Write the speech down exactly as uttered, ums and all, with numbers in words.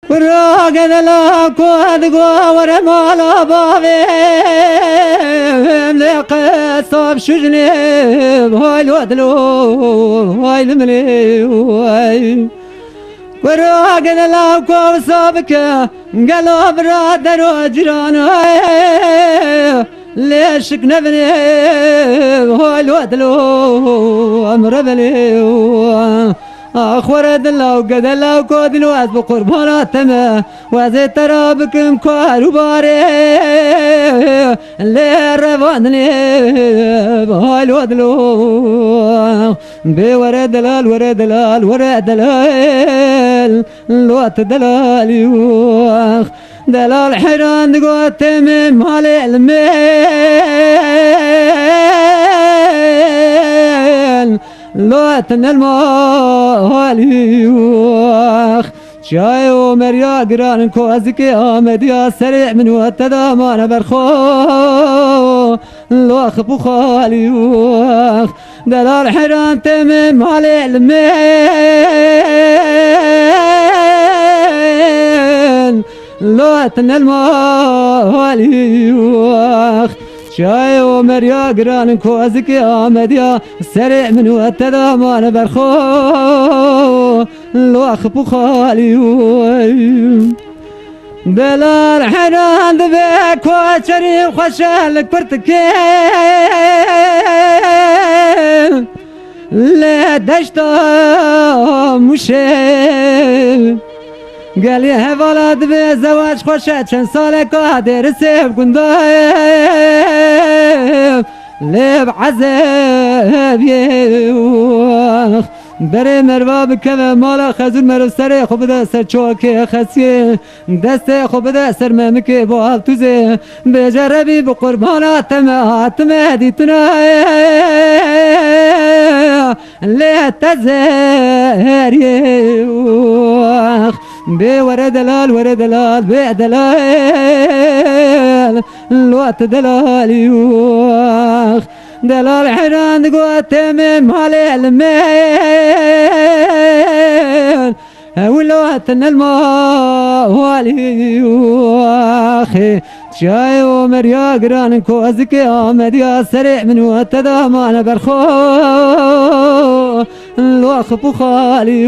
Kura gedela ku digo were mala bavê, lê qesab şujnê, vay lo dilo, vay li milê, vay. Kura gedela ku wisa bike, gelo biradero cîrano, lê şik nebinê, vay lo dilo, em rebelê. Ax were dila û gedela û kodîno, ez bi qurbana te me, wezê te ra bikim kar û barê, lê revandinê, vay lo dilo. Bê were delal, were delal, were delal, lo tu delalî. Delal heyran digot tê min malê li min, lo tu nel malî. Çiyayê Omer ya giran in ku ez dikê Amediya serê min û te damane berxwe, lo xip û xalî. Delal heyran tê min malê li min, lo tu nel malî. Çiyayê Omer ya giran in ku ez dikê Amediya serê min û te damane berxwe, lo xip û xalî. Delal heyran dibe koçerî xweşe li kurtikê, lê deşta Mûşê. Gelî hevala dibe zewac xweşe, çend saleka dêrisê bi gundayê, lê bi ezebiyê. Berê merva bikeve mala xezûr, meriv serê xwe bide ser çokê xesiyê. Destê xwe bide ser memikê baltûzê, bêje Rebî bi qurbana te me hatime dîtina, lê te zeriyê. Bê were delal, were delal, bê delal, lo tu delalî. Delal heyran digot tê min malê li min, Hewlo hatin el mawalî waxê. Çiyayê Omer ya giran in ku ez dikê Amediya serê min û te damane berxwe, lo xip û xalî.